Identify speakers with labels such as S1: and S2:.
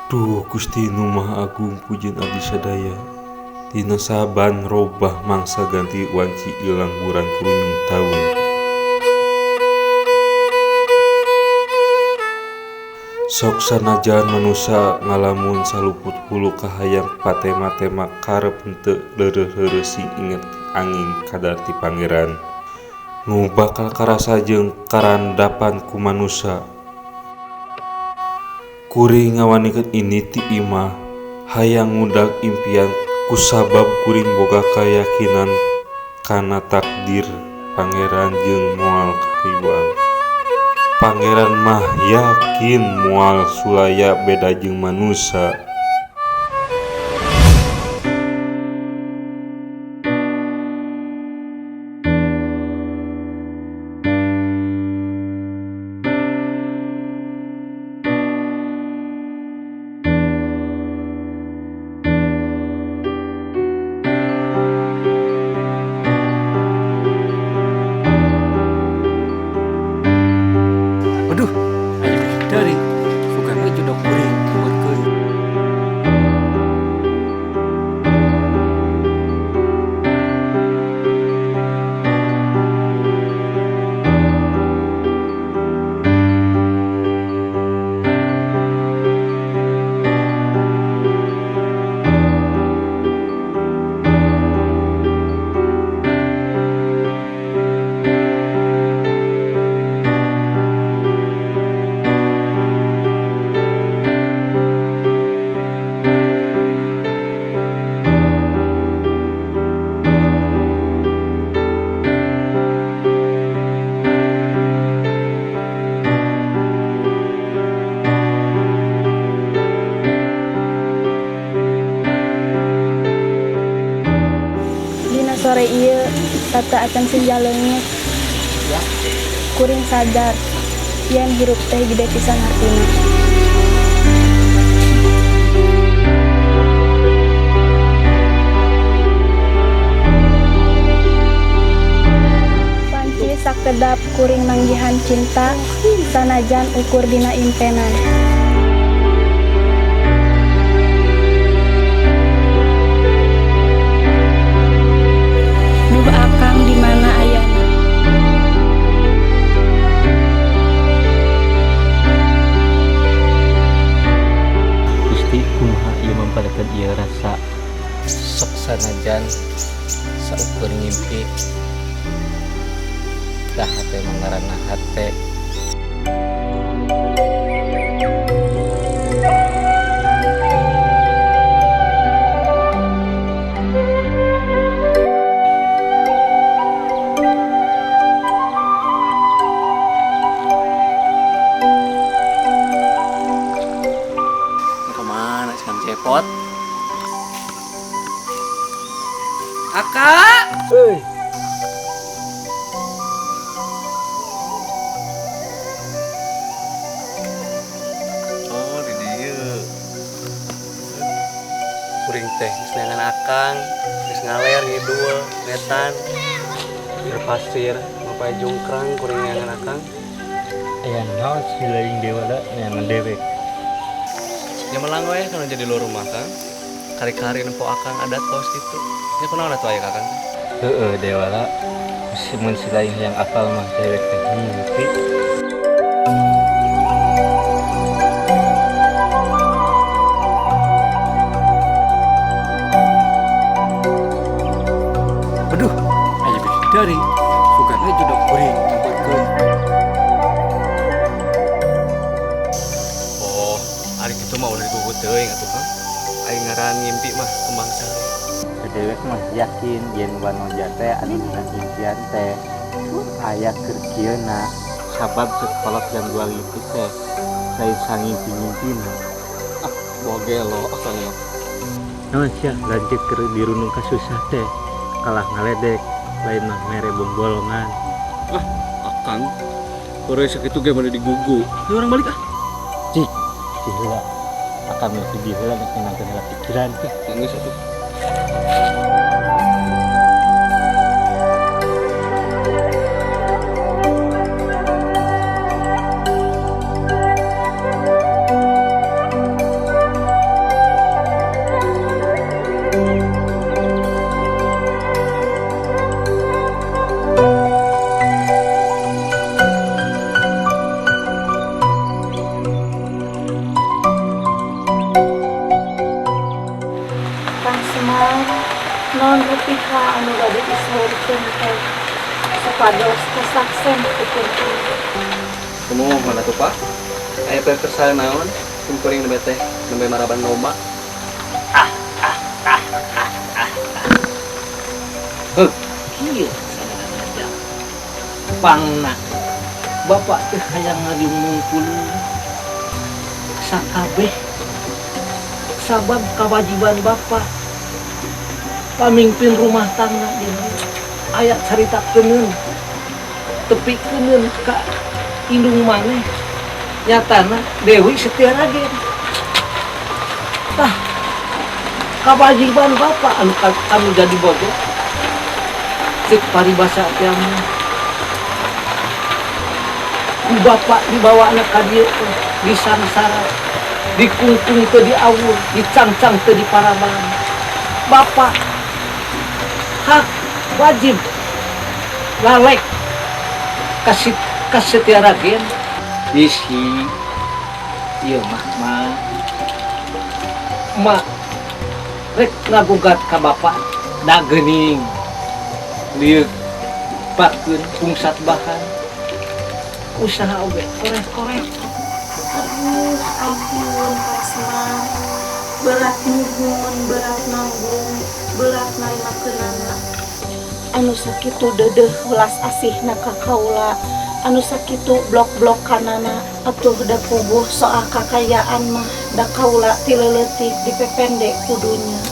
S1: Duh Gusti Nu Maha Agung pujian abdi sadaya. Dina saban robah mangsa ganti wanci ilang buran kurunyung taun. Sok sanajan manusa ngalamun saluput hulu kahayang patema-tema karep henteu leureuh-leureuh sing inget angin kadar ti Pangeran. Nu bakal karasa jeung karandapan ku manusa. Kuring ngawanikeun ini ti imah hayang ngudag impian kusabab kuring boga kayakinan kana takdir Pangeran jeung moal kahriwang. Pangeran mah yakin moal sulaya beda jeung manusa.
S2: Aduh, aya bidadari. Sugan we jodoh kuring kemurkeun.
S3: Sore ieu tata acan senja leungit. Kuring sadar yen hirup teh gede pisan hartina. Panci sakedap kuring manggihan cinta sanajan ukur dina impenan. Duh akang di mana ayana?
S2: Gusti kumaha ieu mampalekeun ieu rasa sok sanajan saukur ngimpi. Dah hate mangaranna hate.
S4: Kemana sih Kang Cepot? Aka!
S2: Hei.
S4: Oh, di dieu. Kuring teh geus neangan akang, geus ngaler ngidul, ngetan. Ieu pasir, ngapae jungkrang kuring neangan akang.
S2: Aya naon si laing dewa neangan dewek.
S4: Nya melang we kana jadi luar rumah kang. Kari-kari nempo akang ada tos gitu. Nya kunaon atuh aya kakang?
S2: Heeh, dewala. Mun si laing yang apal mah dewek teh ngimpi.
S4: Aduh, aya bidadari. Sugan we jodoh kuring kemurkeun. Oh, ari kitu mah ulah digugu teuing atuh Kang. Aing ngaran ngimpi mah kembang sare.
S2: Dewek mah yakin yen wanoja teh anu dina impian teh aya keur kieuna sabab sekolot jam 2 ngimpi teh lain sangimpi-ngimpina.
S4: Ah, bogelo akang mah.
S2: Naon sia lanceuk keur dirundung kasusah teh kalah ngaledek lain mah mere bombolongan.
S4: Ah, akang heureuy sakitu ge mah digugu. Ayo urang balik ah.
S2: Cik, diheula. Akang mah diheula nek nangkeun heula pikiran teh.
S4: Geus atuh.
S5: bade disaurkeun teh supados kasaksen ku kuring.
S4: Kumaha tuh, Pak? Aya perkersaan naon? Sim kuring nembe teh nembe maraban lomba.
S6: Heuh, kieu sadayana pangna bapak teh hayang ngariung sakabeh sabab kewajiban bapak pamimpin rumah tangga. Di aya carita keuneun tepi keuneun ka indung maneh, nyatana Dewi Setia Ragen. Tah, kewajiban bapak anu anu jadi bodoh cek paribasa teh mah ku bapak dibawa anak ka dieu teh disangsara, dikungkung teu diawur, dicangcang teu diparaban. Bapak hak wajib lalek kasih ka Setia Ragen bisi ieu mah mah mak rek ngagugat ka bapak da geuning lieur pakeun pungsat bahan usaha oge korek-korek.
S5: Aduh, ampun, Kasman. Berat nyuhun, berat nanggung, berat narimakeunana. Anu sakitu deudeuh welas asihna ka kaula, anu sakitu blok-blokanana. Atuh da puguh soal kakayaan mah, da kaula ti leutik dipepende ku dunya.